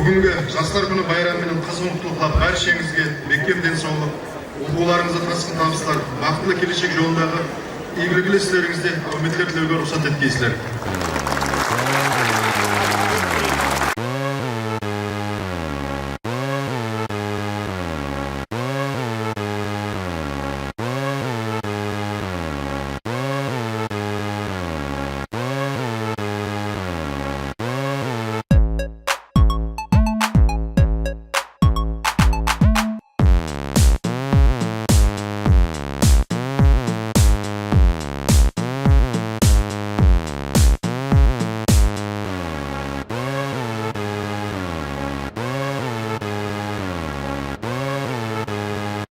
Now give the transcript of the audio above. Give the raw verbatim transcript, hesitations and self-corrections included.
Búgingi Jaslar kúni bayramı menen qızǵın qutlıqlap, bársheńizge bekkem densawlıq, oqıwlarıńızda tasqın tabıslar, baxıtlı keleshek jolındaǵı iygilikli islerińizde áwmetler tilewge ruxsat etkeysizler.